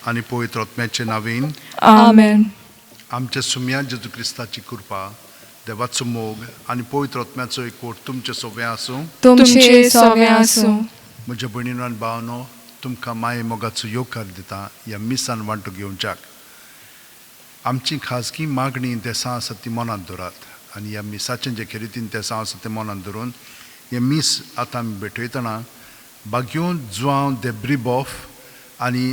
आनी पवित्र आत्म्याचे नावीन. आमेन. आमच्या सुम्या जेजू क्रिस्ताची कृपा, देवाचो मोग आनी पवित्र आत्म्याचो एकवट तुमचे सोबे आसूं. तुमचे सोवे आसूं. म्हज्या भयणीनो आनी भावनो, तुमकां माये मोगाचो येवकार दिता ह्या मिसान वांटो घेवच्याक. आमची खाजगी मागणी देसां आसा ती मनांत दवरात आनी ह्या मिसाचें जें खेरीतीन देसां आसा तें मनांत धरून हें मीस आतां आमी भेटयतना बाग्यो जुआंव देब्रिबॉफ आनी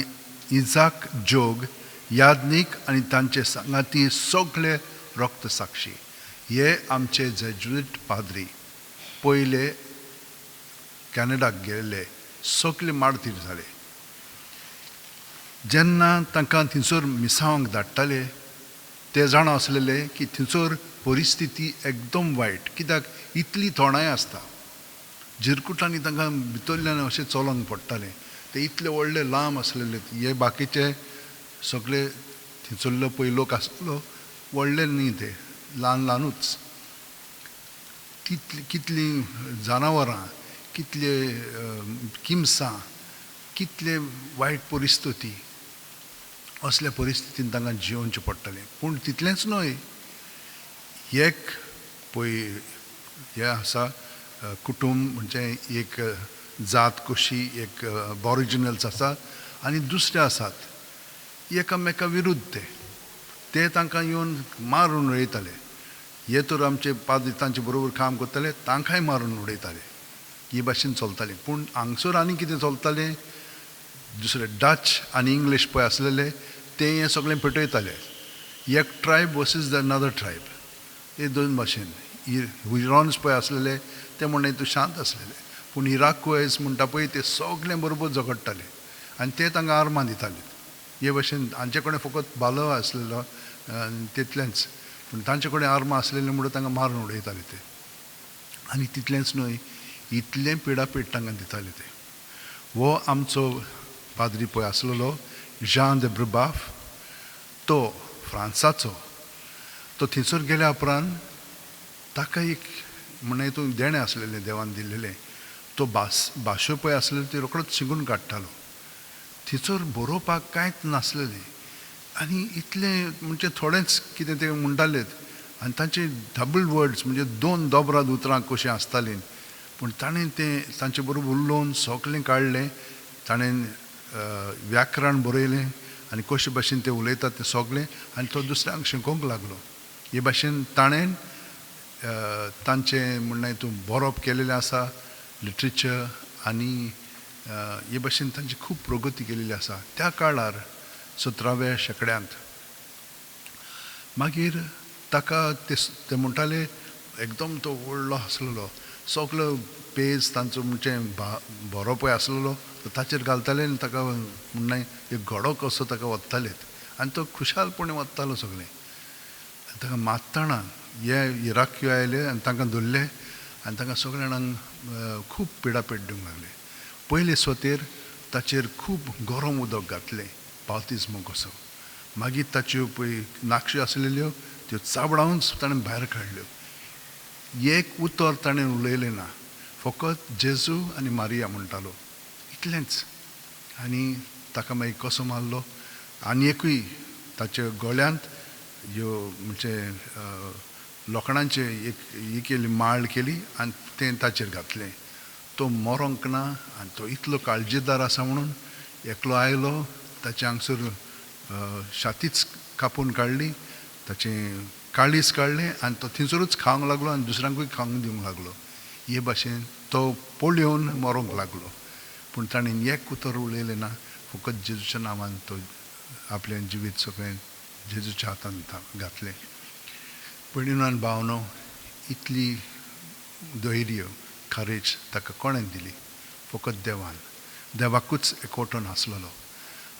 इजाक जोग याज्ञीक आनी तांचे सांगाती सगळे रक्तसाक्षी, हे आमचे जेज्युईट पाद्री पयले कॅनडाक गेल्ले, सगळे मार्तीर जाले. जेन्ना तांकां थंयसर मिसावांक धाडटाले ते जाणा आसलेले की थंयसर परिस्थिती एकदम वायट, कित्याक इतली थोंडाय आसता, जिरकुटांनी तांकां भितरल्यान अशें चलोंक पडटालें. ते इतले व्हडले लांब आसलेले, हे बाकीचे सगळे थंयसरलो पळय लोक आसलो व्हडले न्ही, ते ल्हान ल्हानूच. कितली कितलीं जनावरां, कितले किमसां, कितले वायट परिस्थिती, असल्या परिस्थितीन तांकां जियोवचें पडटालें. पूण तितलेंच न्हय, एक पळय हें आसा कुटूंब म्हणजे एक जात कशी एक एबॉरिजिनल्स आसात आनी दुसरे आसात एकामेका विरुद्ध, ते ते तांकां येवन मारून उडयताले. हे तर आमचे पाद्री तांचे बरोबर काम करताले, तांकांय मारून उडयताले. ही भाशेन चलतालें. पूण हांगसर आनी कितें चलतालें, दुसरे डच आनी इंग्लीश पळय आसलेले ते हें सगळें पेटयताले. एक tribe versus the another tribe, हे दोन भाशेन. हिरॉन्स पळय आसलेले ते म्हणणे तूं शांत आसलेले, पूण इराकवेज म्हणटा पळय ते सगळें बरोबर झगडटाले आनी ते तांकां आर्मां दिताले. हे भाशेन हांचे कडेन फकत भालो आसलेलो तितलेंच, पूण तांचे कडेन आर्मां आसलेले म्हणून तांकां मारून उडयताले ते. आनी तितलेंच न्हय, इतलें पिडापीड तांकां दिताले ते. हो आमचो पाद्री पळय आसलेलो जां दे ब्रुबाफ, तो फ्रांसाचो. तो थंयसर गेल्या उपरांत ताका एक म्हणलें हितून देणें आसलेलें देवान दिल्लेलें, तो भास भाशो पळय आसलेल्यो त्यो रोखडोच शिकून काडटालो. थंयसर बरोवपाक कांयच नासलेलें आनी इतलें म्हणजे थोडेंच कितें ते म्हणटालेत आनी तांचे डबल वर्ड्स म्हणजे दोन दोबराद उतरां कशीं आसतालीं. पूण ताणें तें तांचे बरोबर उलोवन सगळें काडलें, ताणें व्याकरण बरयलें आनी कशे भाशेन ते उलयतात तें सगळें, आनी तो दुसऱ्यांक शिकोवंक लागलो. हे भाशेन ताणें तांचें म्हणणें तूं बरोवप केलेलें आसा, लिटरेचर, आनी हे भाशेन तांची खूब प्रगती केलेली आसा त्या काळार 17व्या शेंकड्यांत. मागीर ताका ते म्हणटाले एकदम तो व्हडलो आसलेलो, सगलो पेज तांचो म्हणजे बरोवपय आसलेलो तो ताचेर घालताले आनी ताका म्हणणें एक घडो कसो ताका वत्तालेत आनी तो खुशालपणे वत्तालो सगळें. आनी ताका मारतना हे इराक्यो आयले आनी तांकां धरले आनी तांकां सगळ्या जाणांक खूब पिडापीड दिवंक लागले. पयले सोतेर ताचेर खूब गरम उदक घातलें, बाप्तिज्मो कसो. मागीर ताच्यो पळय नाकश्यो आसलेल्यो त्यो चाबडावन ताणें भायर काडल्यो. एक उतर ताणें उलयलें ना, फकत जेजू आनी मारिया म्हणटालो इतलेंच. आनी ताका मागीर कसो मारलो, आनी एकूय ताच्या गळ्यांत ह्यो म्हणजे लोखणांचे एक ही केली, माळ केली आनी तें ताचेर घातलें. तो मरोंक ना आनी तो इतलो काळजीदार आसा म्हणून एकलो आयलो, ताचे हांगसर छातीच कापून काडली, ताचें काळीज काडलें आनी तो थंयसरूच खावंक लागलो आनी दुसऱ्यांकूय खावंक दिवंक लागलो. हे भाशेन तो पळोवन मरोंक लागलो, पूण ताणें एक उतर उलयलें ना, फकत जेजूच्या नांवान तो आपलें जिवीत सगळें जेजूच्या हातांत घातलें. भयणीनो आनी भावनो, इतली धैर्य करेज ताका कोणें दिली? फकत देवान. देवाकूच एकवटून आसलेलो.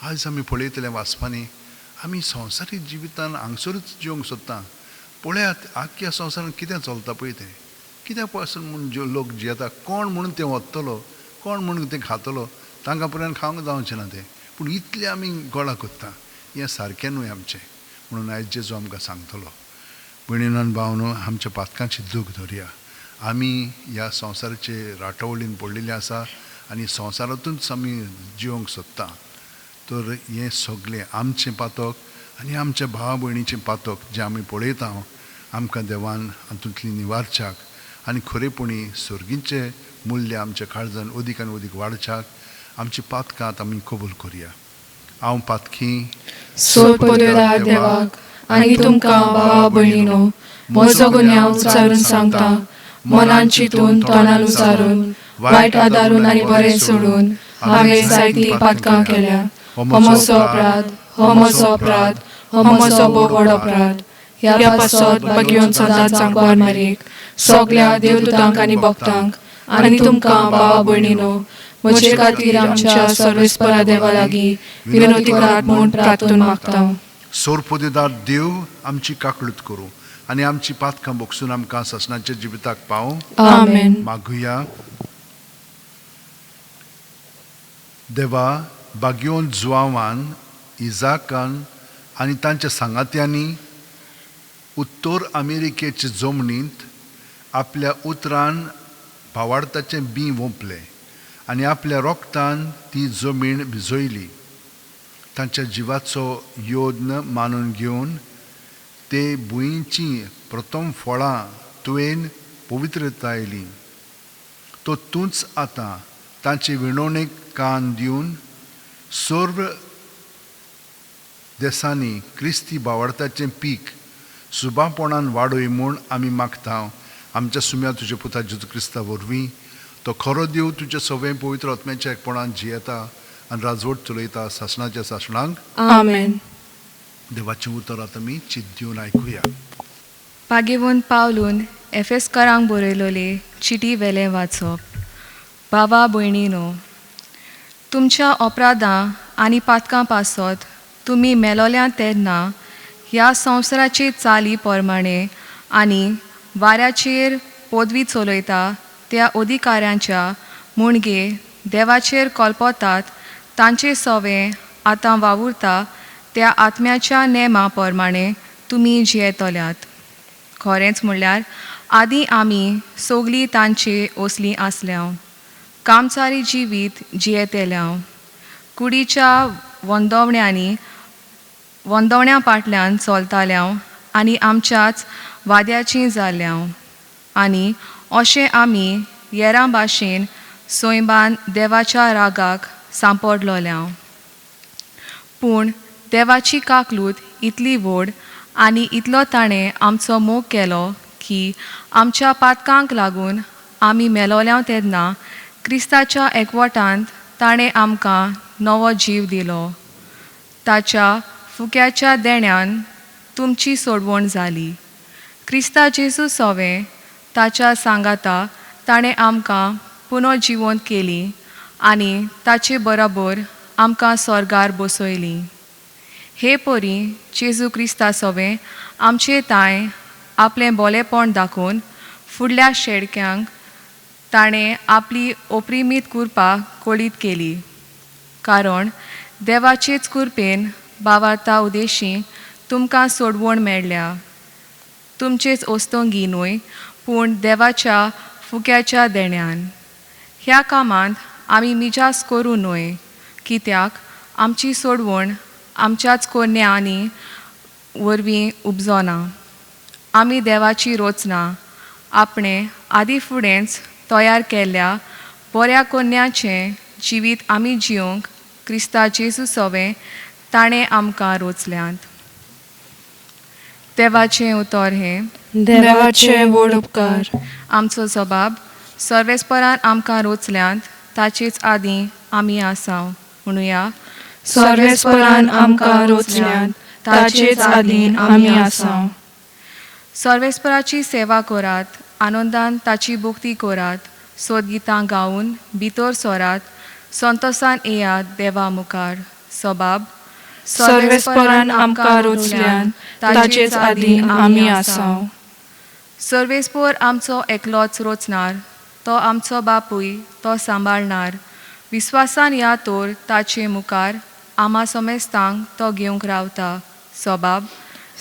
आयज आमी पळयतले वाचपांनी आमी संवसारीक जिवितान हांगसरूच जिवंक सोदता. पळयात आख्ख्या संवसारान कितें चलता पळय तें, कित्याक पासून म्हूण लोक जियेता, कोण म्हणून तें वतलो, कोण म्हणून तें खातलो, तांकां पर्यंत खावंक जावचें ना तें. पूण इतलें आमी गोळा करता, हें सारकें न्हय आमचें. म्हणून आयज जेजू आमकां सांगतलो, भयणीनो आनी भावनो, आमच्या पातकांची दूख धरया. आमी ह्या संवसाराचे राटवळीन पडलेले आसा आनी संवसारांतूच आमी जिवंक सोदता. तर हें सगळें आमचें पातक आनी आमच्या भावा भयणीचें पातक जें आमी पळयता, आमकां देवान हातूंतली निवारच्याक आनी खरेपणी सर्गीचें मूल्य आमच्या काळजान अदीक आनी अदीक वाडच्याक आमची पातकां आमी कबूल करुया. हांव पातकी सोद देवाक आनी तुमकां भावा भयणीनो म्हजो गुन्यांव उचारून सांगता. मनान चिंतून, तोंडान उचारून, वायट आदारून आनी बरें सोडून हांवें जायतीं पातकां केल्या. हो म्हजो अपराध, हो म्हजो अपराध, हो म्हजो भोव व्हड अपराध. ह्या पासत बागयोन सदांच सांगपार मारीक, सगल्या देवदूतांक आनी भक्तांक आनी तुमकां भावा भयणीनो म्हजे खातीर आमच्या सर्वेस्परा देवा लागीं विनवती करात म्हूण प्रार्थून मागता. सोरपोदेदार देव आमची काकळूत करूं आनी आमची पातकां बोगसून आमकां ससनाच्या जिविताक पावूं. आमेन. मागुया. देवा, बागयोन जुवावान, इजाकान आनी तांच्या सांगात्यांनी उत्तर अमेरिकेचे जमनींत आपल्या उतरान भावार्थाचें बीं वोंपलें आनी आपल्या रोगतान ती जमीन भिजयली. तांच्या जिवाचो योद्न मानून घेवन ते भुंयचीं प्रथम फळां तुवें पवित्रतायलीं. तो तूंच आतां तांचे विणवणेक कान दिवन सर्व देसांनी क्रिस्ती भावार्थाचें पीक सुबापणान वाडय म्हूण आमी मागता, आमच्या सुम्या तुज्या पुता जेजू क्रिस्ता वरवीं. तो खरो देव तुज्या सगळें पवित्र आत्म्याच्या एकपणान जियेता आनी राजवट चलयता सासणाच्या सासणांक. आमेन. देवाचें उतर आतां आमी चित दिवन आयकुया. पागेवन पावलून एफेस्करांक बरयलोले चिटी वेलें वाचप. बाबा भयणीनो, तुमच्या अपराधां आनी पातकां पासत तुमी मेलोल्या तेन्ना ह्या संवसाराचे चाली प्रमाणे आनी वाऱ्याचेर पदवी चलयता त्या अधिकाऱ्यांच्या मुणगे देवाचेर कल्पतात तांचे सवे आतां वावुरता त्या आत्म्याच्या नेमा प्रमाणे तुमी जियेतल्यात. खरेंच म्हणल्यार आदीं आमी सगलीं तांचे असलीं आसल्या, कामचारी जिवीत जियेतल्या, कुडीच्या वंदवण्यांनी वंदवण्या फाटल्यान चलताल्या आनी आमच्याच वाद्याचीं जाल्या. आनी अशें आमी येरां भाशेन सैमान देवाच्या रागाक सांपडलोल्या. पूण देवाची काकलूत इतली व्हड आनी इतलो ताणें आमचो मोग केलो की आमच्या पातकांक लागून आमी मेलोल्या तेन्ना क्रिस्ताच्या एकवटांत ताणें आमकां नवो जीव दिलो. ताच्या फुक्याच्या देण्यान तुमची सोडवण जाली. क्रिस्ता जेजू सोवें ताच्या सांगाता ताणें आमकां पुनो जिवंत केली आनी ताचे बराबर आमकां स्वर्गार बसयली. हे परी जेजू क्रिस्ता सोवें आमचे तांय आपलें बोलेपण दाखोवन फुडल्या शेडक्यांक ताणें आपली ओप्रिमीत कृपा कळीत केली. कारण देवाचेच कृपेन बावार्ता उदेशी तुमकां सोडवण मेळ्ळ्या. तुमचेच ओस्तोंगी न्हय पूण देवाच्या फुक्याच्या देण्यान. ह्या कामांत आमी मिजास करूं न्हय, कित्याक आमची सोडवण आमच्याच कोन्यांनी वरवीं उपजोना. आमी देवाची रोचना आपणें आदी फुडेंच तयार केल्ल्या बऱ्या कोन्याचें जिवीत आमी जिवंक क्रिस्ता जेजू सोवें ताणें आमकां रोचल्यांत. देवाचें उतर हें. देवाचे व्हड उपकार. आमचो जबाब सर्वेस्परान आमकां रोचल्यांत ताचेच आदीं आमी आसाव. म्हणुया, सर्वेस्परान आमकां रोचल्यांत ताचेच आदीं आमी आसाव. सर्वेस्पराची सेवा करात, आनंदान ताची भक्ती करात, सोदगितां गावन भितर सरात, संतोसान येयात देवा मुखार. सबाब सर्वेस्परान आमकां रोचल्यांत ताचेच आदीं आमी आसाव. सर्वेस्पोर आमचो एकलोच रोचणार, तो आमचो बापूय, तो सांबाळणार. विस्वासान या तर ताचे मुखार आमा समेस्तांक तो घेवंक रावता. सबाब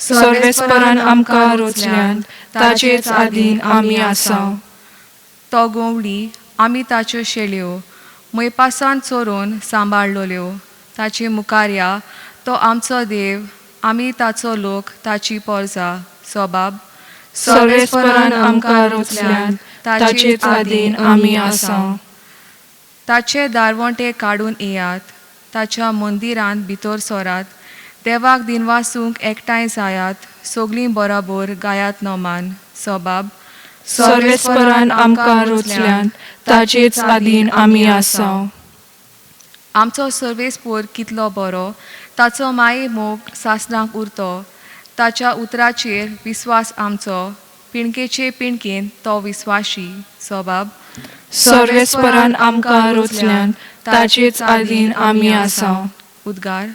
सर्वेस्परान आमकां रोचल्यांत ताचेच आदीं आमी आसाव. तो गोवली आमी ताच्यो शेळयो मैपासान चोरून सांबाळलोल्यो. ताचे मुखार या. तो आमचो देव, आमी ताचो लोक, ताची पोरजा. सोबाब. सर्वेस्परान आमकां रोचल्यान, ताचेच आदीन आमी आसा. ताचे दारवंटे काडून येयात, ताच्या मंदिरांत भितर सरात. देवाक दिनवासूंक एकठांय जायात, सगलीं बराबर गायात नोमान. सोबाब. सर्वेस्परान आमकां रोचल्यान, ताचेच आदीन आमी आसा. आमचो सर्वेस्पोर कितलो बरो, ताचो माये मोग सासणाक उरतो. ताच्या उतराचेर विस्वास आमचो, पिणकेचे पिणकेन तो विस्वाशी. सोबाब. सर्वेस्परान आमकां रोचल्यान, ताचेच आदीन आमी आसा. उद्गार.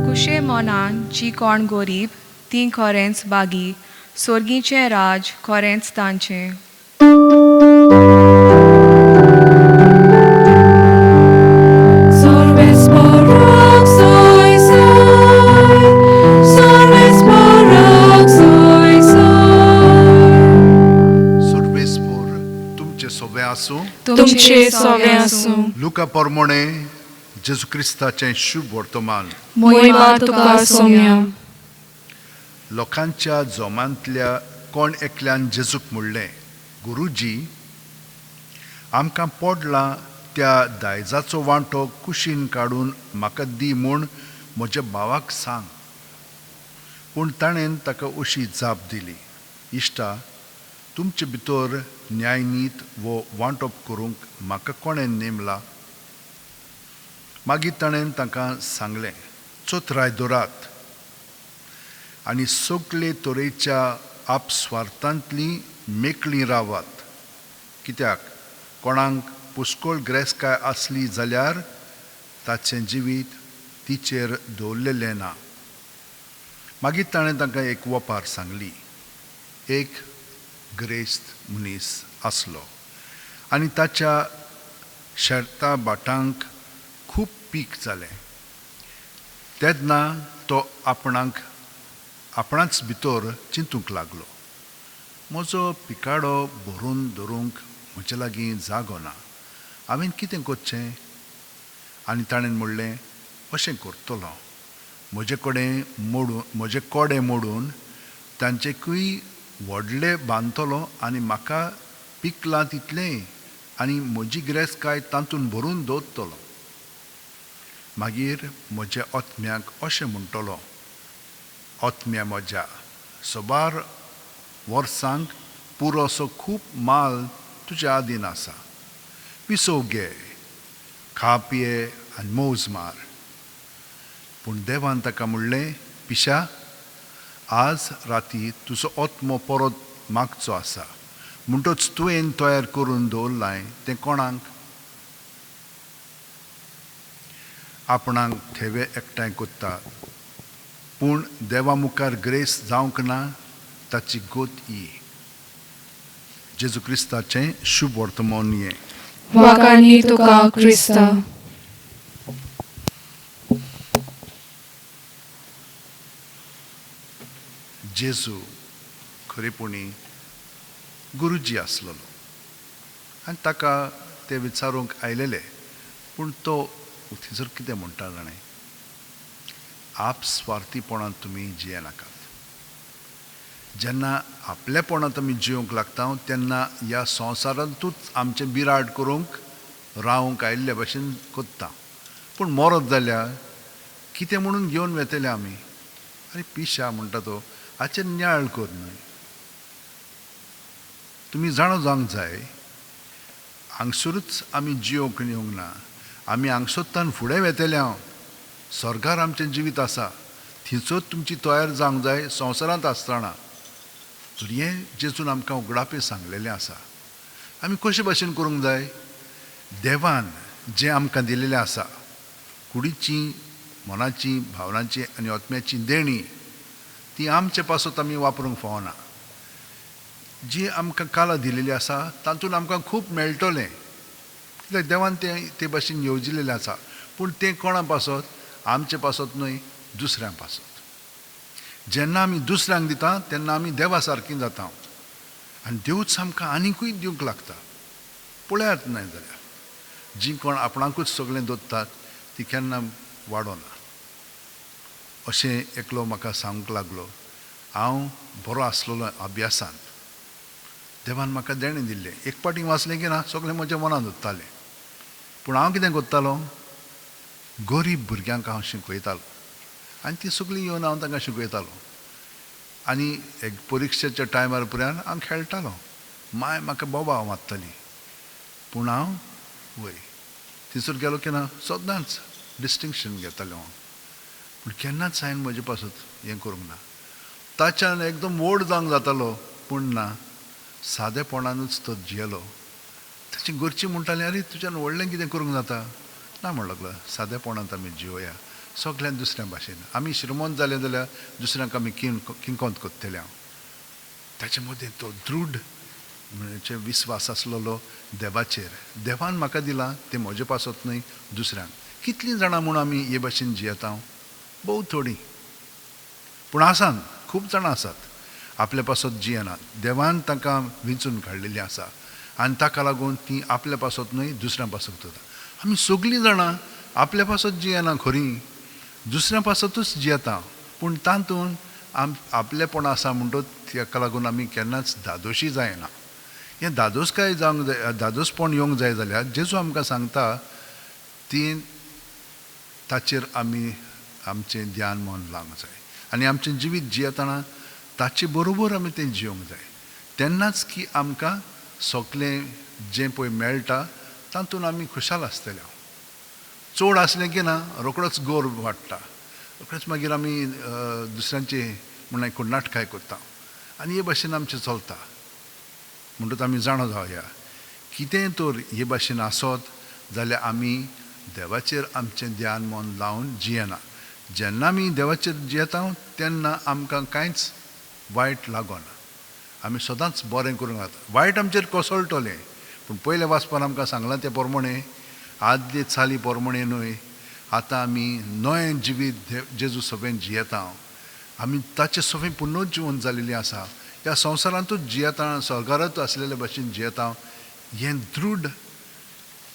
कुशे मनान जी कोण गोरीब ती खरेंच बागी, सोर्गीचें राज खरेंच तांचें. सर्वेस्पोर तुमचे सोबे आसूं. तुमचे सोवे आसूं. लुका पोरमोणे जेजू क्रिस्ताचें शुभ वर्तमान. मोहिमा तुका सोम्या. लोकांच्या जोमांतल्या कोण एकल्यान जेजूक म्हणलें, गुरुजी, आमकां पडला त्या दायजाचो वांटो कुशीन काडून म्हाका दी म्हूण म्हज्या भावाक सांग. पूण ताणें ताका अशी जाप दिली, इश्टा, तुमचे भितर न्यायनीत वो वांटप करूंक म्हाका कोणें नेमला? मागीर ताणें तांकां सांगलें, चोत्राय दवरात आनी सगळे तरेच्या आपस्वार्थांतलीं मेकळीं रावात. कित्याक कोणाक पुष्कळ ग्रेसकाय आसली जाल्यार ताचें जिवीत तिचेर दवरलेलें ना. मागीर ताणें तांकां एक वपार सांगली. एक ग्रेस्त मनीस आसलो आनी ताच्या शेता भाटांक खूब पीक जालें. तेन्ना तो आपणाक आपणाच भितर चिंतूंक लागलो, म्हजो पिकाडो भरून दवरूंक म्हजे लागीं जागो ना, हांवें कितें करचें? आनी ताणें म्हणलें, अशें करतलो, म्हजे कडेन मोडून म्हजे कोडे मोडून तांचेकूय व्हडले बांदतलो आनी म्हाका पिकलां तितलें आनी म्हजी गिरेस्तकाय तातूंत भरून दवरतलो. मागीर म्हज्या आत्म्याक अशें म्हणटलो, आत्म्या म्हज्या, सबार वर्सांक पुरो असो खूब माल तुज्या आदीन आसा, विसव घे, खा पिये आनी मौज मार. पूण देवान ताका म्हणलें, पिशा, आज राती तुजो आत्मो परत मागचो आसा, म्हणटच तुवें तयार करून दवरलाय तें कोणाक? आपणाक थेवे एकठांय करता, पूण देवा मुखार ग्रेस जावंक ना, ताची गोत ही. जेजू क्रिस्ताचें शुभ वर्तमान हें. वाकांनी तुका क्रिस्ता. जेजू खरेपणी गुरुजी आसलेलो आनी ताका ते विचारूंक आयलेले, पूण तो थंयसर कितें म्हणटा जाणें, आपस्वार्थीपणांत तुमी जियेनाकात. जेन्ना आपलेपणांत आमी जिवंक लागता तेन्ना ह्या संवसारांतूच आमचें बिराड करूंक रावंक आयिल्ले भशेन कोत्ता. पूण मरत जाल्यार कितें म्हणून घेवन वेतले आमी? आरे पिशा म्हणटा तो, हाचेर नियाळ कर न्हय. तुमी जाणा जावंक जाय, हांगसरूच आमी जिवंक येवंक ना, आमी हांगसरतान फुडें वेतले. हांव स्वर्गार आमचें जिवीत आसा, थंयसर तुमची तयार जावंक जाय संवसारांत आसतना. तर हें जेजून आमकां उगडापें सांगलेलें आसा. आमी कशे भाशेन करूंक जाय? देवान जें आमकां दिलेलें आसा, कुडीची, मनाची, भावनाची आनी आत्म्याची देणी, ती आमचे पासत आमी वापरूंक फावना. जी आमकां काला दिलेली आसा तातूंत आमकां खूब मेळटलें, कित्याक देवान तें ते भाशेन येवजिलेलें आसा. पूण तें कोणा पासत? आमचे पासत न्हय, दुसऱ्यां पासत. जेन्ना आमी दुसऱ्यांक दिता तेन्ना आमी देवा सारकी जाता आनी देवूच आमकां आनिकूय दिवंक लागता. पळयात न्हय जाल्यार जीं कोण आपणाकूच सगळें दवरतात ती केन्ना वाडोना. अशें एकलो म्हाका सांगूंक लागलो. हांव बरो आसलेलो अभ्यासांत, देवान म्हाका देणें दिल्लें. एक पाटी वाचलें की ना सगळें म्हज्या मनांत उरतालें. पूण हांव कितें करतालो, गरीब भुरग्यांक हांव शिकयतालो आनी तीं सगळीं येवन हांव तांकां शिकयतालो. आनी एक परिक्षेच्या टायमार पर्यंत हांव खेळटालो. माय म्हाका बोबाव मारताली, पूण हांव वय थंयसर गेलो की ना सदांच डिस्टिंक्शन घेतालें हांव. पूण केन्नाच हांवें म्हजे पासत हें करूंक ना. ताच्यान एकदम व्हड जावंक जातालो, पूण ना, सादेपणानूच तो जियेलो. ताची घरचीं म्हणटालीं, आरे तुज्यान व्हडलें कितें करूंक जाता ना. म्हण लागलो, सादेपणांत आमी जियोया सगळ्यान दुसऱ्या भाशेन. आमी श्रीमंत जाले जाल्यार दुसऱ्यांक आमी किंकोत करतले. हांव ताचे मदें तो दृढ म्हणजे विस्वास आसलेलो देवाचेर. देवान म्हाका दिलां तें म्हजे पासत न्हय, दुसऱ्यांक. कितलीं जाणां म्हूण आमी हे भाशेन जियेता? भोव थोडीं, पूण आसात, खूब जाणां आसात आपल्या पासत जियेनात. देवान तांकां विंचून काडलेलीं आसा आनी ताका लागून तीं आपल्या पासत न्हय, दुसऱ्यां पासत वता. आमी सगळीं जाणां आपल्या पासत जियेना खरी, दुसऱ्यां पासतूच जियेता. पूण तातूंत आपलेपण आसा म्हणटच ताका लागून आमी केन्नाच धादोशी जायना. हें धादोसकाय जावंक जाय, धादोसपण येवंक जाय जाल्यार जेजू आमकां सांगता ती ताचेर आमी आमचें ध्यान मन लावंक जाय आनी आमचें जिवीत जियेतना ताचे बरोबर आमी तें जियोंक जाय. तेन्नाच की आमकां सगळें जें पळय मेळटा तातूंत आमी खुशाल आसतले. चड आसलें की ना रोकडोच गोर वाडटा, रोकडेच मागीर आमी दुसऱ्यांचे म्हणल्यार कुर्नाटकाय करता आनी हे भाशेन आमचें चलता. म्हणटच आमी जाणा जावया, कितेंय तर हे भाशेन आसत जाल्यार आमी देवाचेर आमचें ध्यान मन लावन जियेना. जेन्ना आमी देवाचेर जियेता तेन्ना आमकां कांयच वायट लागना, आमी सदांच बरें करूंक जाता. वायट आमचेर कोसळटलें, पूण पयल्या वाचपान आमकां सांगलां तें प्रमाणें, आदले चाली प्रमाणें न्हय, आतां आमी नवें जिवीत जेजू सगळें जियेता. आमी ताचें सगळें पुनर्जिवन जालेलें आसा. ह्या संवसारांतूच जियेता, स्वर्गारत आसलेले भाशेन जियेता. हें दृढ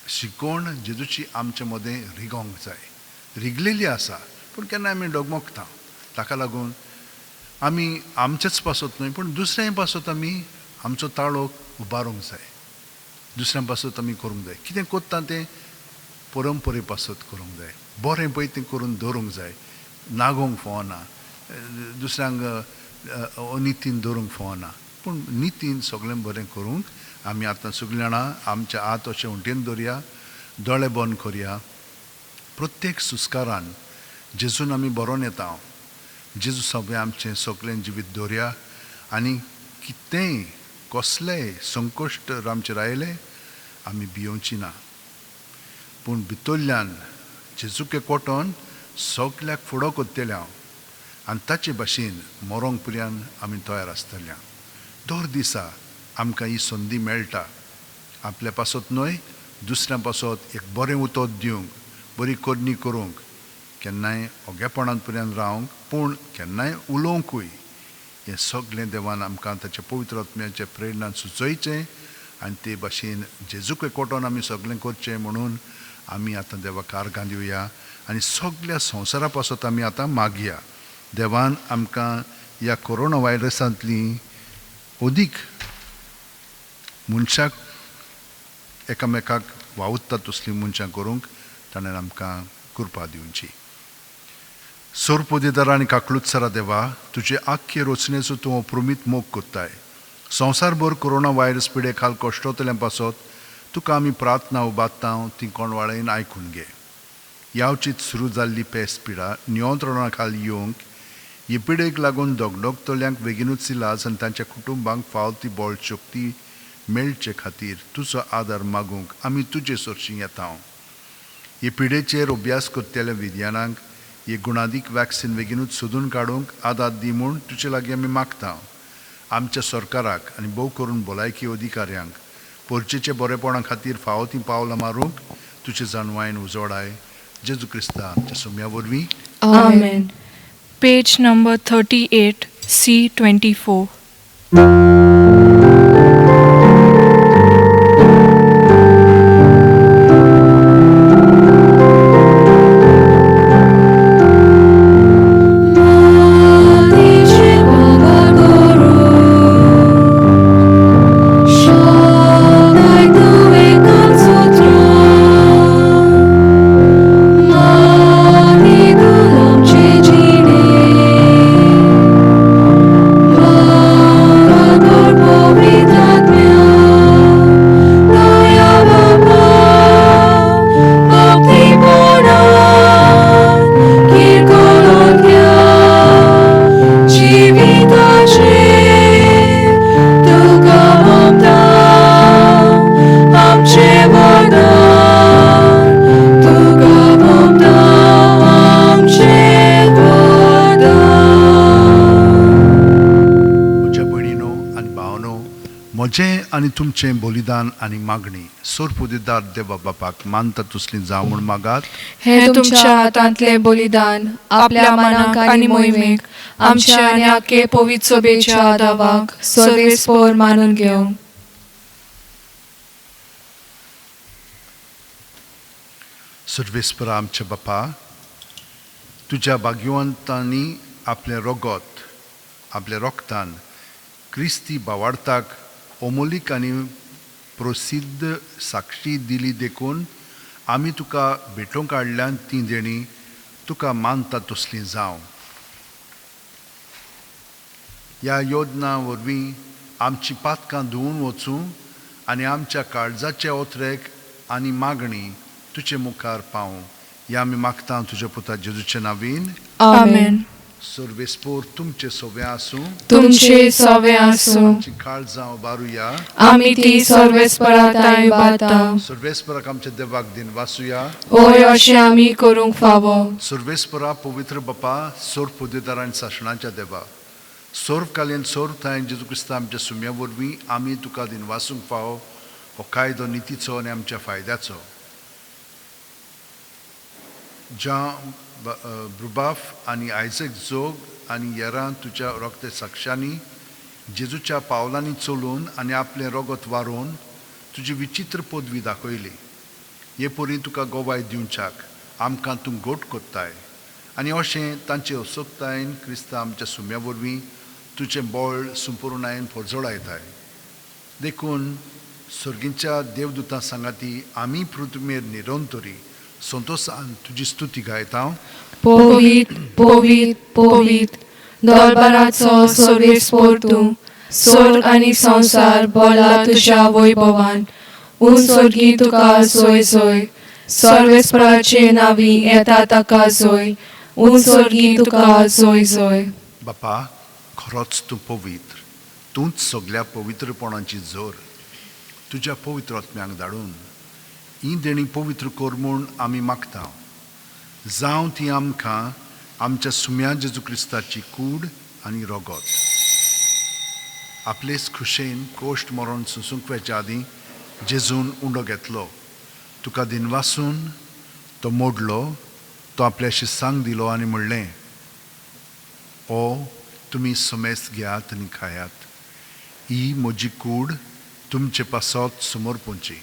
शिकवण जेजूची आमचे मदें रिगोंक जाय. रिगलेली आसा, पूण केन्ना आमी डगमगता. ताका लागून आमी आमचेच पासत न्हय, पूण दुसऱ्यां पासत आमी आमचो ताळो उबारूंक जाय. दुसऱ्यां पासत आमी करूंक जाय. कितें करता तें परंपरे पासत करूंक जाय. बरें पळय तें करून दवरूंक जाय. नागोवंक फावना, दुसऱ्यांक अनितीन दवरूंक फावना, पूण नितीन सगळें बरें करूंक आमी आतां सगळीं जाणां आमच्या हात अशें उंटेन दवरया, दोळे बंद करया. प्रत्येक सुस्कारान जेजून आमी बरोवन येता. जेजू सगळें आमचें सगळें जिवीत दवरया आनी कितेंय कसलेय संकश्ट आमचेर आयलें आमी भियोवची ना, पूण भितरल्यान जेजूके कोटोन सगल्याक फुडो करतले हांव आनी ताचे भाशेन मरोंक पर्यंत आमी तयार आसतले. दर दिसा आमकां ही संदी मेळटा आपल्या पासत न्हय, दुसऱ्यां पासत एक बरें उतर दिवंक, बरी करणी करूंक, केन्नाय ओगेपणांत पर्यंत रावंक, पूण केन्नाय उलोवंकूय. हें सगळें देवान आमकां ताच्या पवित्र आत्म्याच्या प्रेरणान सुचयचें आनी ते भाशेन जेजूक कोटोन आमी सगळें करचें म्हणून आमी आतां देवाक आर्गां दिवया आनी सगळ्या संवसारा पासत आमी आतां मागया. देवान आमकां ह्या कोरोना व्हायरसांतली अदीक मनशाक एकामेकाक वावुरता तसलीं मनशां करूंक ताणें आमकां कृपा दिवची. सोरपोदेदार आनी काकलुत्सरा देवा, तुजे आख्खे रचनेचो तूं अप्रमीत मोग करताय. संवसारभर कोरोना व्हायरस पिडे खाल कश्टोतल्यां पासत तुका आमी प्रार्थना उबारता, ती कोणवाळेन आयकून घे. यावचीत सुरू जाल्ली पेस पिडा नियंत्रणा खाल येवंक, हे पिडेक लागून दगदगतल्यांक बेगीनूच इलाज आनी तांच्या कुटुंबांक फाव ती बळ शक्ती मेळचे खातीर तुजो आदार मागूंक आमी तुजे सरशीं येता. हे पिडेचेर अभ्यास करतल्या विज्ञानांक हे गुणादीक वॅक्सिन बेगीनूच सोदून काडूंक आदार दी म्हूण तुजे लागीं आमी मागता. आमच्या सरकाराक आनी भोव करून भलायकी अधिकाऱ्यांक परचेचे बरेपणा खातीर फावो तीं पावलां मारूंक तुजे जाणवायेन उजवाडाय. जेजू क्रिस्ता आमच्या सोम्या वरवीं. आमेन. Page number 38, C24. म्हज्या भयणीनो आनी भावनो, म्हजें आनी तुमचें बलिदान आनी मागणी सोरपुदेदार देवा बापाक मानता तसली जावं म्हूण मागात. हें तुमच्या हातांतलें बलिदान आपल्या मनाक आनी मोहिमेक आमच्या आनी आखे पवित्र सभेच्या दावाक सर्वेस्पोर मानून घेवंक. सर्वेस्परा आमच्या बापा, तुज्या भाग्यवंतांनी आपलें रोगत आपल्या रोगतान क्रिस्ती बावार्थाक अमोलीक आनी प्रसिद्ध साक्षी दिली देखून आमी तुका भेटोवंक हाडल्यान ती देणी तुका मानता तसली जावं. ह्या योजना वरवीं आमची पातकां धुवून वचूं आनी आमच्या काळजाचे ओतरेक आनी मागणी तुजे मुखार पावूं. ह्या आमी मागता तुज्या पुता जेजूचे नावीन. आमेन. सर्वेस्पोर तुमचे सोवे आसूं. तुमचे सवे आसूं. आमची काळजां उबारुया. आमी ती सर्वेस्परा तांय बाता. सर्वेस्पराक आमच्या देवाक दिन वासुया. होय, अशें आमी करूंक फावो. सर्वेस्परा पवित्र बापा, सोर पुदेदार आनी सासणाच्या देवा, सोर्वकालीन सोर्व थांय जेजू क्रिस्ता आमच्या सुम्या वरवीं आमी तुका दिन वासूंक फावो. हो कायदो नितीचो आनी आमच्या फायद्याचो. ज्या ब्रुबाफ आनी आयजक जोग आनी येरां तुज्या रोगते साक्षांनी जेजूच्या पावलांनी चलून आनी आपलें रोगत वारोवन तुजी विचित्र पदवी दाखयली. हे परी तुका गोवाय दिवच्याक आमकां तूं गोट कोत्ताय आनी अशें तांचे असोक्तायेन क्रिस्ता आमच्या सुम्या वरवीं तुजें बळ संपुर्णायेन परजळायताय. देखून सर्गींच्या देवदूतां सांगाती आमी पृथ्वीर निरंतरी संतोसान तुजी स्तुती गायता. पवित पवित पवित दरबाराचो सर्वेस्पोर तूं, स्वर्ग आनी संवसार बोला तुज्या वैभवान. उन स्वर्गी तुका सोय सोय, सर्वेस्पराचे नावी येता ताका सोय, उन स्वर्गी तुका सोय सोय. बापा, खरोच तूं पवित्र, तूंच सगल्या पवित्रपणाची जोर. तुज्या पवित्र आत्म्यांक धाडून ही देणी पवित्र कर म्हूण आमी मागता. जावं ती आमकां आमच्या सुम्या जेजू क्रिस्ताची कूड आनी रोगत. आपलेच खुशेन कोश्ट मरण सोंसूंक वेच्या आदीं जेजून उंडो घेतलो, तुका दिनवासून तो मोडलो, तो आपल्या शिसांक दिलो आनी म्हणलें, ओ तुमी समेस्त घेयात आनी खायात, ही म्हजी कूड तुमचे पासत समर्पूंची.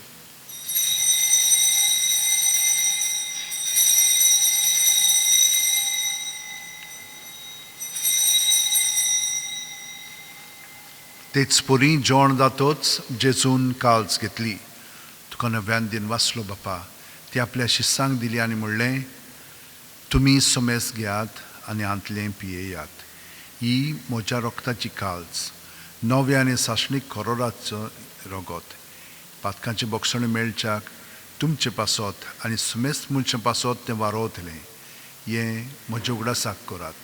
तेच परी जेवण जातोच जेजून काल्स घेतली, तुका नव्यान दिन वाचलो बापा, ती आपल्या शिसांक दिली आनी म्हणलें, तुमी समेस्त घेयात आनी हांतलें पियेयात, ही म्हज्या रोगताची काल्स, नव्या आनी सासणीक खरोराचो रोगत, पातकांचे बोगसणे मेळच्याक तुमचे पासत आनी समेस्त मनशां पासत तें वारोवतलें. हें म्हज्या उगडासाक करात.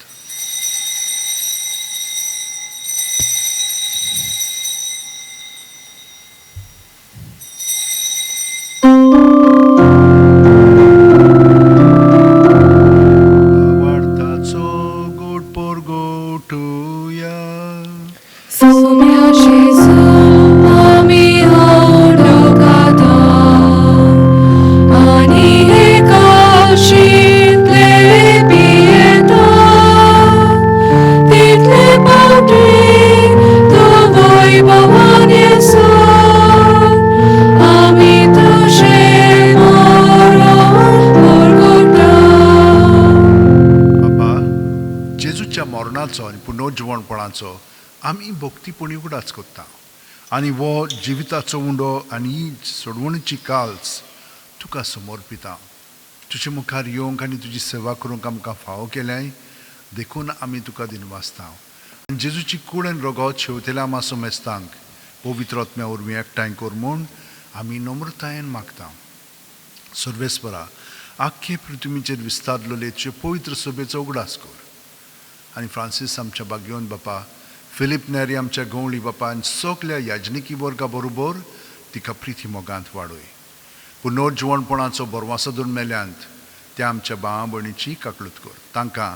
वार्ताचो गोड पोरगोटुया. सोम्या जेजू आमी उडो खाता आनी एकाशी पुनर्जिवणपणाचो आमी भक्तीपणी उगडास करता आनी हो जिविताचो उंडो आनी ही सोडवणीची काल्स तुका समर्पिता. तुजे मुखार येवंक आनी तुजी सेवा करूंक आमकां फावो केल्याय देखून आमी तुका दिनवासता. आनी जेजूची कूड आनी रगत शेवतेल्या आमा समेस्तांक पवित्र आत्म्या वरवीं एकठांय कर म्हूण आमी नम्रतायेन मागता. सर्वेस्परा, आख्खे पृथ्वीचेर विस्तारलेले तुजे पवित्र सभेचो उगडास कर आनी फ्रांसीस आमच्या बागयोन बापा, फिलीप नेरी आमच्या गवळी बापा आनी सगल्या याजनिकी वर्गा बरोबर तिका प्रिती मोगांत वाडय. पुनर्जिवणपणाचो बरवासो धरून मेल्यांत त्या आमच्या भावा भयणीची काकळूत कर. तांकां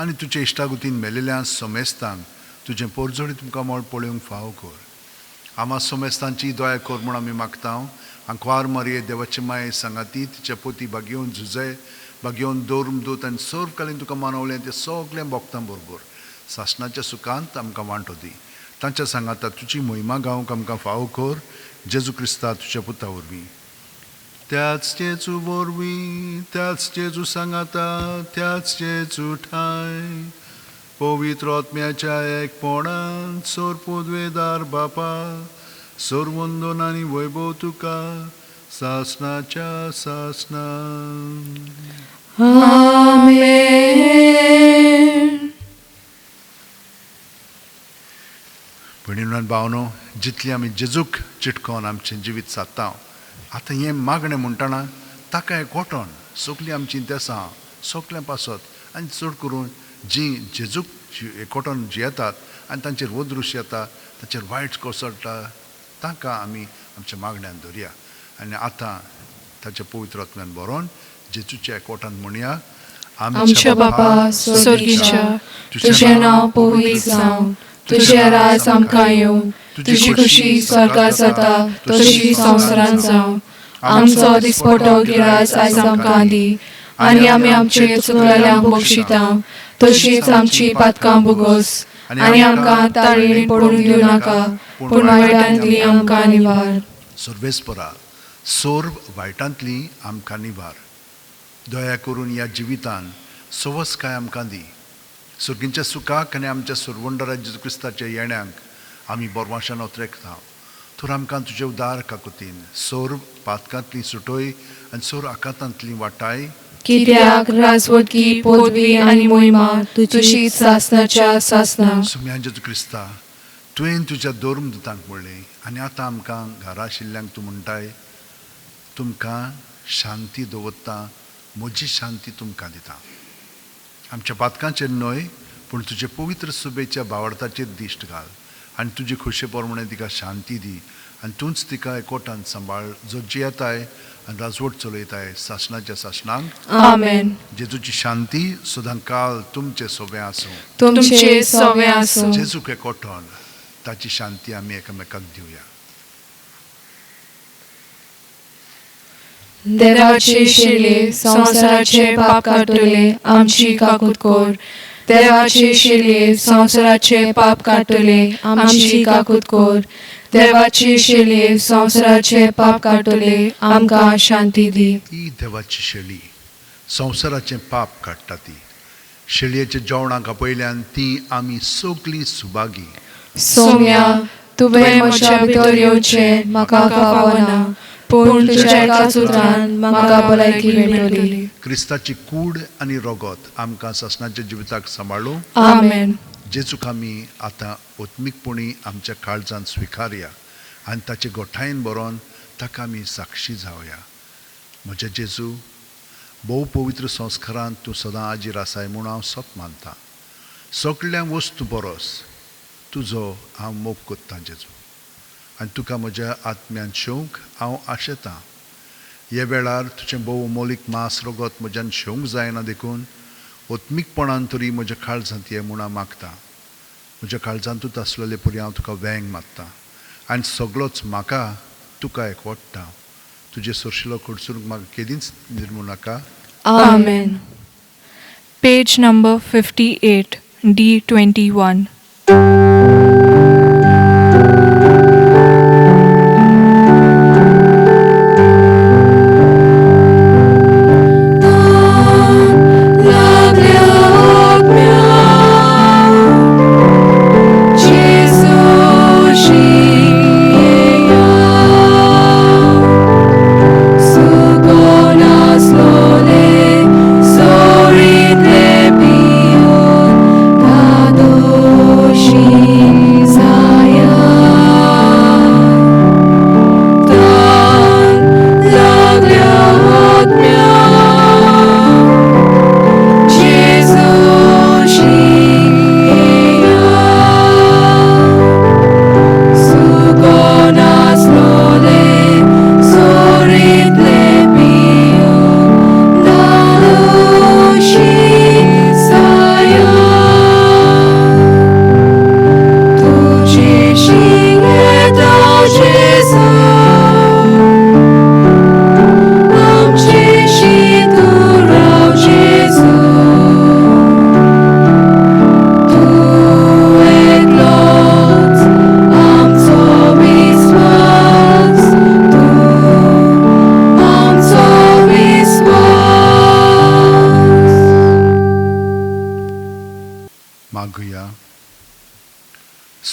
आनी तुजे इश्टागुतीन मेलेल्या समेस्तांक तुजें पोरजोळी तुमकां मळ पळोवंक फावो कर. आमा समेस्तांची दया कर म्हूण आमी मागता. आंकवार मारये देवाचे माये सांगाती तिच्या पोती बागयोवन झुजय बागयोवन दौर्म दूत आनी सर्वकालीन तुका मानवलें तें सगळें भोगतां बरोबर सासणाच्या सुखांत आमकां वांटो दी. तांच्या सांगाता तुजी मोहिमा गावंक आमकां फावो कर. जेजू क्रिस्ता तुज्या पुता वरवीं. त्याच जेजू वरवीं, त्याच जेजू सांगाता, त्याच जेजू ठाय पवित्र आत्म्याच्या एकपणान सोर पुदवेदार बापा सोरवंदन आनी वैभव तुका सासणाच्या सासणा. आमेन. भयणीनो आनी भावनो, जितली आमी जेजूक चिटकोन आमचें जिवीत सादता आतां हें मागणें म्हणटना ताका एकवटोन सगलीं आमचीं देसां सगल्यां पासत आनी चड करून जीं जेजूक एकवटोन जियेतात आनी तांचेर वदृश्य येता तांचेर वायट कोसळटा तांकां आमी आमच्या मागण्यान धरया आनी आतां ताच्या पवित्र आत्म्यान बरोवन जेजूच्या एकवटान म्हणया. आमच्या बापा स्वर्गीच्या, तुजें नांव पवित्र जावं, तुजें राज आमकां येवं, तुजी खुशी स्वर्गार जाता तशी संवसारांत जावं. आमचो दिसपटो गिरास आयज आमकां दी आनी आमी आमचे चुकलेल्यांक बक्षिता तशीच आमची पातकां भोगोस आनी आमकां ताळेण पडूंक दिवं नाका, पूण वायटांतली आमकां निवार. सर्वेस्परा, सोर्व वायटांतली आमकां निवार. दया करून ह्या जिवितान सवसकाय आमकां दी. सुर्गींच्या सुखाक आनी आमच्या सुरवंडरा जेजू क्रिस्ताच्या येण्यांक आमी बोरवाशान ओतरेकता. तर आमकां तुजे उदार काकुतीन सोर पातकांतली सुटोय आनी सोर आकांतांतली वाटाय. कित्याक राजवटकी पदवी आनी मोहिमा तुजी सासणाच्या सासणा. सुम्या जेजू क्रिस्ता, तुवें तुज्या धर्म दुतांक म्हणलें आनी आतां आमकां घरा आशिल्ल्यांक तूं म्हणटाय, तुमकां शांती दवरता, म्हजी शांती तुमकां दिता. आमच्या पातकांचेर न्हय पूण तुजे पवित्र सुबेच्या बावडताचेर दिश्ट घाल आनी तुजी खोशे प्रमाणे तिका शांती दी आनी तूंच तिका एकवटान सांबाळ जो जियेताय आनी राजवट चलयताय सासणाच्या सासणांक. आमेन. जेजूची शांती सदां काल तुमचे सोबें आसूं. तुमचे सोबें आसूं. जेजूक एकवटोन ताची शांती आमी एकामेकाक दिवया. देवाचे शिले संवसाराचे पाप काडटले आमची काकूत कर. देवाचे शिले संवसाराचे पाप काडटले आमची काकूत कर. देवाचे शिले संवसाराचे पाप काडटले आमकां शांती दी. ही देवाची शेळी संवसाराचें पाप काडटा. ती शेळयेच्या जेवणाक आपयल्यान ती आमी सगलीं सुभागी. सोम्या, तुवें म्हज्या भितर येवचें म्हाका फावना, पूण तुज्या एकाच उतरान म्हाका भलायकी मेळटली. क्रिस्ताची कूड आनी रगत आमकां सासणाच्या जिविताक सांबाळूं. आमेन. जेजूक आमी आतां आत्मीकपणी आमच्या काळजान स्विकारया आनी ताचे गोठायेन बरोवन ताका आमी साक्षी जावया. म्हज्या जेजू, भोव पवित्र संस्कारांत तूं सदां आजीर आसाय म्हूण हांव सत मानता. सगळ्या वस्तू बरोस तुजो हांव मोग कोत्तां जेजू आनी तुका म्हज्या आत्म्यान शेवंक हांव आशेतां. ह्या वेळार तुजें भोव मोलीक मास रगत म्हज्यान शेवंक जायना देखून आत्मीकपणान तरी म्हज्या काळजांत ये म्हूण हांव मागता. म्हज्या काळजांतूच आसलेले परी हांव तुका वेंग मारता आनी सगळोच म्हाका तुका एकवटता. तुजे सोरशिलो कडसून म्हाका केदींच निर्मू नाका. आमेन. Page number 58, D21. लाभल्या आत्म्या.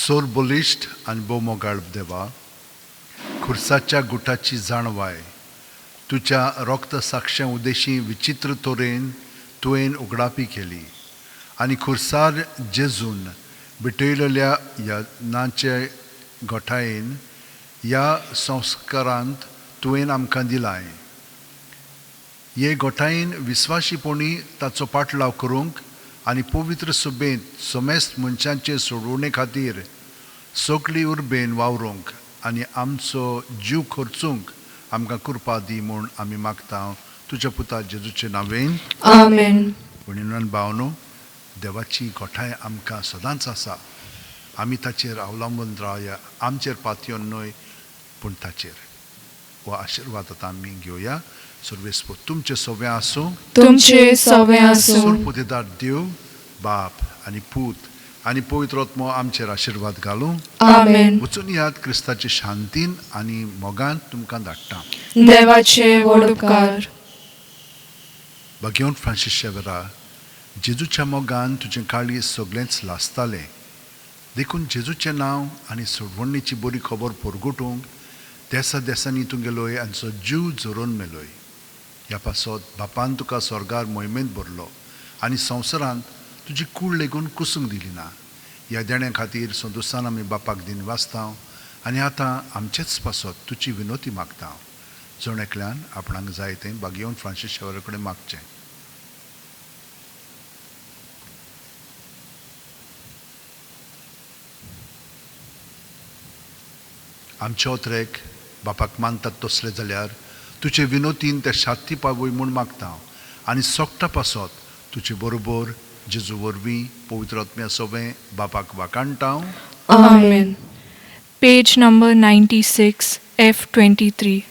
सोर बलिश्ट आनी भोवमोगाळ देवा, खुर्साच्या गुटाची जाणवाय तुज्या रोक्त साक्ष्या उद्देशी विचित्र तरेन तुवें उगडापी केली आनी खुर्सार जेजून भेटयलेल्या यानाचे गोठायेन ह्या संस्कारांत तुवें आमकां दिलाय. हे गोठायेन विस्वाशीपणी ताचो पाटलाव करूंक आनी पवित्र सभेंत समेस्त मनशांचे सोडवणे खातीर सगळी उर्बेन वावरूंक आनी आमचो जीव खर्चूंक आमकां कृपा दी म्हूण आमी मागता तुज्या पुता जेजूचे नांवेन. आमेन. भयणीनो भावनो, देवाची गोठाय आमकां सदांच आसा. आमी ताचेर अवलंबून रावया, आमचेर पातयेवन न्हय पूण ताचेर. हो आशिर्वाद आतां आमी घेवया. सर्वेस्पोर तुमचें सगळें आसूं. तुमचे सवे आसूं. सोरपुतेदार देव बाप आनी पूत आनी पवित्र आत्मो आमचेर आशिर्वाद घालूं. आमेन. वचून यात, क्रिस्ताचे शांतीन आनी मोगान तुमकां धाडटा. देवाचे व्हड उपकार. भाग्यवंत फ्रांसीस शेवरा, जेजूच्या मोगान तुजें काळीज सगळेंच लासतालें, देखून जेजूचें नांव आनी सोडवणीची बरी खबर परगटूंक देसा देसांनी तूं गेलोय आनी जीव झरोवन मेलोय. ह्या पासत बापान तुका स्वर्गार मोहिमेंत भरलो आनी संवसारांत तुजी कूड लेगून कुसूंक दिली ना. ह्या देण्या खातीर संतोशान आमी बापाक दिन वाचता आनी आतां आमचेच पासत तुजी विनोती मागता. जण एकल्यान आपणाक जाय तें भाग्यवंत फ्रांसीस शेवरा कडेन मागचें. आमचे ओत्रेक बापाक मानतात तसले जाल्यार तुजे विनोतीन ते शांती पावय म्हूण मागता आनी सोगटा पासत तुजे बरोबर जेजू वरवीं पवित्र आत्म्या सोवें बापाक वाकाणटा. आमेन. Page number 96, F 23.